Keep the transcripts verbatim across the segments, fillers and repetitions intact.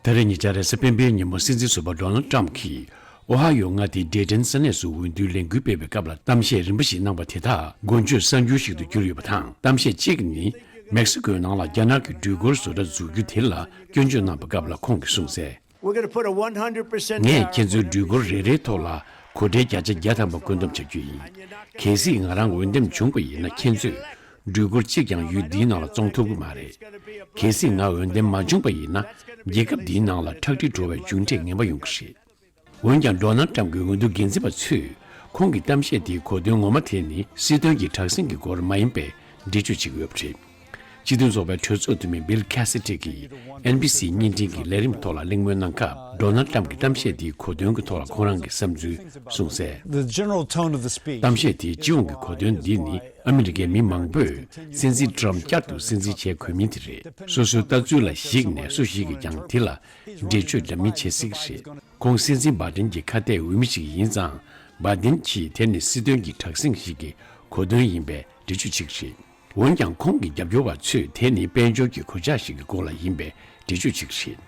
ད་རེས་ཉེ་ཆར་རེས་གཟའ་སྤེན་པའི་ཉིན་མོ་སྲིད་འཛིན་ཟུར་པ་ཌོ་ནལ་ཊམ་གྱིས་ཨོ་ཧ་ཡོ་མངའ་སྡེའི་ཌེ་ཊོན་ས་གནས་སུ་འོས་བསྡུའི་ལས་འགུལ་སྤེལ་བའི་སྐབས་ལ་གཏམ་བཤད་རིམ་པ་ཞིག་གནང་པ་དེ་དག་མགོ་བརྗོད་གསར་འགྱུར་ཞིག་ཏུ་གྱུར་ཡོད་པ་དང་། གཏམ་བཤད་གཅིག་ནི། མེག་སི་ཀོའི་ནང་ལ་རྒྱ་ནག་གི་སྦྲུལ་སྐོར་བཟོ་གྲྭ་འཛུགས་རྒྱུ་དེ་ལ་སྐྱོན་བརྗོད་གནང་པའི་སྐབས་ལ་ཁོང་གིས་གསུངས་གསལ། We're gonna put a one hundred percent ངས་ཁྱེད་ཚོའི་སྦྲུལ་སྐོར་རེ་རེའི་ཐོག་ལ་གོ་ཁྲལ་བརྒྱ་ཆ་བརྒྱ་ཐམ་པ་བཀོད་འདོམས་བྱ་རྒྱུ་ཡིན། གལ་སྲིད་ང་རང་འོས་འདེམས་བྱུང་བ་ཡིན་ན། ཁྱེད་ཚོས་སྦྲུལ་སྐོར་གཅིག་ཀྱང་ཡུལ་འདིའི་ནང་ལ་བཙོང་ཐུབ་ཀྱི་མ་རེད། གལ་སྲིད་ང་འོས་འདེམས་མ་བྱུང་བ་ཡིན་ན། རྒྱལ་ཁབ་འདིའི་ནང་ལ་ཁྲག་དྲི་བྲོ་བའི་མཇུག་འབྲས་ངན་པ་ཡོང་གི་རེད། འོན་ཀྱང་ཌོ་ནལ་ཊམ་གྱི་འོས་བསྡུ་འགན་འཛིན་པ་ཚོས་ཁོང་གི་གཏམ་བཤད་དེའི་གོ་དོན་ངོ་མ་དེ་ནི་སྲིད་དོན་གྱི་དྲག་ཟིང་གི་སྐོར་མ་ཡིན་པའི་འགྲེལ་བརྗོད་བྱེད་ཀྱི་ཡོད་པ་རེད། སྤྱི་མཐུན་ཚོགས་པའི་གྲོས་ཚོགས་འཐུས་མི་བྷིལ་ཁ་སི་ཏི་གིས་ཨེན་བྷི་སི་བརྙན་འཕྲིན་གྱི་ལས་རིམ་ཐོག་ལ་གླེང་མོལ་གནང་སྐབས། ཌོ་ནལ་ཊམ་གྱི་གཏམ་བཤད་དེའི་གོ་དོན་གྱི་ཐོག་ལ་ཁོང་རང་གི་བསམ་ཚུལ་གསུངས་གསལ། The general tone of the speech གཏམ་བཤད་དེའི་སྤྱི་ཡོངས་ཀྱི་གོ་དོན་འདི་ནི། ཨ་མི་རི་ཀའི་མི་མང་པོས་སྲིད་འཛིན་ཊམ་བསྐྱར་དུ་སྲིད་འཛིན་བྱེད་དགོས་མིན་དེ་རེད། སོ་སོའི་ལྟ་ཚུལ་ལ་གཞིགས་ནས་སུ་ཞིག་གིས་ཀྱང་དེ་ལ་འགྲེལ་བརྗོད་འདྲ་མིན་བྱེད་སྲིད་ཀྱི་རེད། ཁོང་སྲིད་འཛིན་བྷའི་ཌེན་གྱི་ཁ་གཏད་འོས་མི་ཞིག་ཡིན་ཙང་། བྷའི་ཌེན་གྱིས་དེ་ནི་སྲིད་དོན་གྱི་དྲག་ཟིང་ཞིག་གི་གོ་དོན་ཡིན་པའི་འགྲེལ་བརྗོད་བྱེད་ཀྱི་རེད། འོན་ཀྱང་། ཁོང་གི་རྒྱབ་སྐྱོར་བ་ཚོས་དེ་ནི་དཔལ་འབྱོར་གྱི་གོད་ཆག་ཞིག་གི་སྐོར་ལ་ཡིན་པའི་འགྲེལ་བརྗོད་བྱེད་ཀྱི་རེད།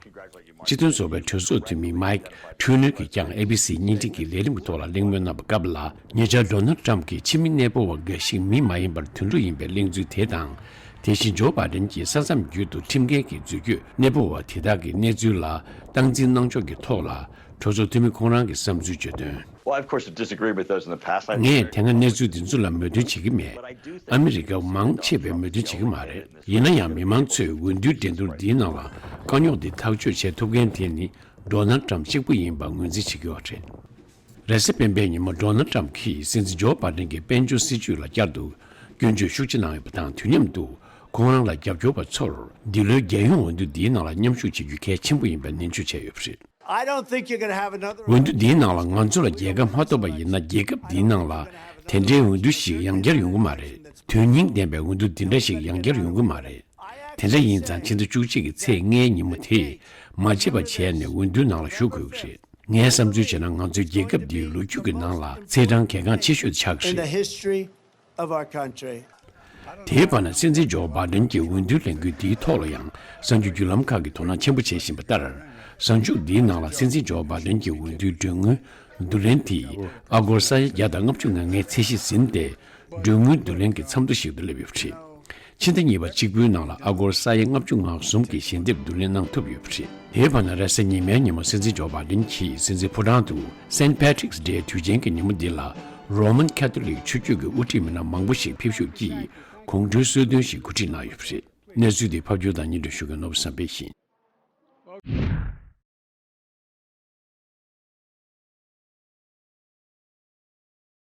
སྤྱི་མཐུན་ཚོགས་པའི་གྲོས་ཚོགས་འཐུས་མི་མའིག་ཁྲུ་ནེར་གྱིས་ཀྱང་ཨེ་བྷི་སི་བརྙན་འཕྲིན་གྱི་ལས་རིམ་གྱི་ཐོག་ལ་གླེང་མོལ་གནང་བའི་སྐབས་ལ། ཉེ་ཆར་ཌོ་ནལ་ཊམ་གྱིས་ཕྱི་མི་གནས་སྤོ་བ་འགའ་ཞིག་མི་མ་ཡིན་པར་དོན་གྲུབ་ཡིན་པའི་གླེང་ཚུལ་དེ་དང་། དེ་བཞིན་ཇོ་བྷའི་ཌེན་གྱིས་ས་མཚམས་བརྒྱུད་དུ་ཁྲིམས་འགལ་གྱིས་འཛུལ་སྐྱོད་གནས་སྤོ་བ་དེ་དག་གི་གནས་ཚུལ་ལ་སྟངས་འཛིན་གནང་ཕྱོགས་ཀྱི་ཐོག་ལ། གྲོས་ཚོགས་འཐུས་མི་ཁོང་རང་གི་བསམ་ཚུལ་བརྗོད་དོན། Well, I, of course, disagree with those in the past. I ངས་དེ་སྔ་གནས་ཚུལ་འདི་ཚོ་ལ་མོས་མཐུན་བྱེད་ཀྱི་མེད། ཨ་མི་རི་ཀ་མང་ཆེ་བས་མོས་མཐུན་བྱེད་ཀྱི་མ་རེད། ཡིན་ན་ཡང་། མི་མང་ཚོས་འོས་བསྡུའི་འགྲན་བསྡུར་འདིའི་ནང་ལ་དཀའ་རྙོག་འདི་ཐག་གཅོད་བྱེད་ཐུབ་མཁན་དེ་ནི་ཌོ་ནལ་ཊམ་གཅིག་པུ་ཡིན་པ་ངོས་འཛིན་བྱེད་ཀྱི་ཡོད་རེད། རེས་གཟའ་སྤེན་པའི་ཉིན་མོ་ཌོ་ནལ་ཊམ་གྱིས་སྲིད་འཛིན་ཇོ་བྷའི་ཌེན་གྱི་དཔལ་འབྱོར་སྲིད་ཇུས་ལ་བསྐྱར་དུ་སྐྱོན་བརྗོད་ཤུགས་ཆེ་གནང་ཡོད་པ་དང་། དུས་མཉམ་དུ་ཁོང་རང་ལ་རྒྱབ་སྐྱོར་བ་ཚོར་འདི་ལོའི་རྒྱལ་ཡོངས་འོས་བསྡུ་འདིའི་ནང་ལ་མཉམ་ཞུགས་བྱེད་རྒྱུ་གལ་ཆེན་པོ་ཡིན་པའི་ནན་བརྗོད་བྱས་ཡོད་པ་རེད། I don't think you're gonna have another འོས་བསྡུ་འདིའི་ནང་ལ་ང་ཚོ་ལ་རྒྱལ་ཁ་མ་ཐོབ་པ་ཡིན་ན། རྒྱལ་ཁབ་འདིའི་ནང་ལ་དེ་འདྲའི་འོས་བསྡུ་ཞིག་ཡང་བསྐྱར་ཡོང་གི་མ་རེད། དོན་སྙིང་ལྡན་པའི་འོས་བསྡུ་འདི་འདྲ་ཞིག་ཡང་བསྐྱར་ཡོང་གི་མ་རེད། དེ་འདྲ་ཡིན་ཙང་། ཕྱི་ཟླ་བཅུ་གཅིག་གི་ཚེས་ལྔའི་ཉིན་མོ་དེ་མ་བརྗེད་པ་བྱས་ནས་འོས་བསྡུའི་ནང་ལ་ཞུགས་དགོས་ཀྱི་རེད། ངའི་བསམ་ཚུལ་བྱས་ན། ང་ཚོའི་རྒྱལ་ཁབ་འདིའི་ལོ་རྒྱུས་ཀྱི་ནང་ལ་ཚེས་གྲངས་གལ་འགངས་ཆེ་ཤོས་དེ་ཆགས་ཀྱི་In the རེད། History of our country. དེའི་བར་ན། སྲིད་འཛིན་ཇོ་བྷའི་ཌེན་གྱིས་འོས་བསྡུའི་ལས་འགུལ་འདིའི་ཐོག་ལ་ཡང་གསར་འགྱུར་བརྒྱུད་ལམ་ཁག་གིས་དོ་སྣང་ཆེན་པོ་བྱེད་བཞིན་པ་ལྟར། གཟའ་མཇུག་འདིའི་ནང་ལ་སྲིད་འཛིན་ཇོ་བྷའི་ཌེན་གྱི་འོས་བསྡུའི་གྲོས་དངུལ་བསྡུ་ལེན་དེ་ཨ་སྒོར་ས་ཡ་བརྒྱ་དང་ལྔ་བཅུ་ང་ལྔའི་ཚད་གཞི་ཟིན་ཏེ། གྲོས་དངུལ་བསྡུ་ལེན་གྱི་མཚམས་ཐོ་ཞིག་ཏུ་སླེབས་ཡོད་པ་རེད། ཕྱི་ཟླ་གཉིས་པ་གཅིག་པུའི་ནང་ལ་ཨ་སྒོར་ས་ཡ་ལྔ་བཅུ་ང་གསུམ་གྱི་ཞལ་འདེབས་བསྡུ་ལེན་གནང་ཐུབ་ཡོད་པ་རེད། དེའི་བར་ན། རེས་གཟའ་ཉི་མའི་ཉིན་མོ་སྲིད་འཛིན་ཇོ་བྷའི་ཌེན་གྱིས་སྲིད་འཛིན་ཕོ་བྲང་དུ་སེན་ཕེ་ཊི་རིག་སི་ཌེ་དུས་ཆེན་གྱི་ཉིན་མོ་འདི་ལ་རོ་མན་ཁ་ཐོ་ལིག་ཆོས་བརྒྱུད་ཀྱི་དབུ་ཁྲིད་མི་སྣ་མང་པོ་ཞིག་ཕེབས་ཞུགས་ཀྱིས་གོང་བཀུར་གསོལ་སྟོན་ཞིག་གོ་སྒྲིག་གནང་ཡོད་པ་རེད། གནས་ཚུལ་འདི་ཕབ་སྒྱུར་དང་སྙན་སྒྲོན་ཞུ་མཁན་ནོར་བུ་བསམ་འཕེལ་ཡིན།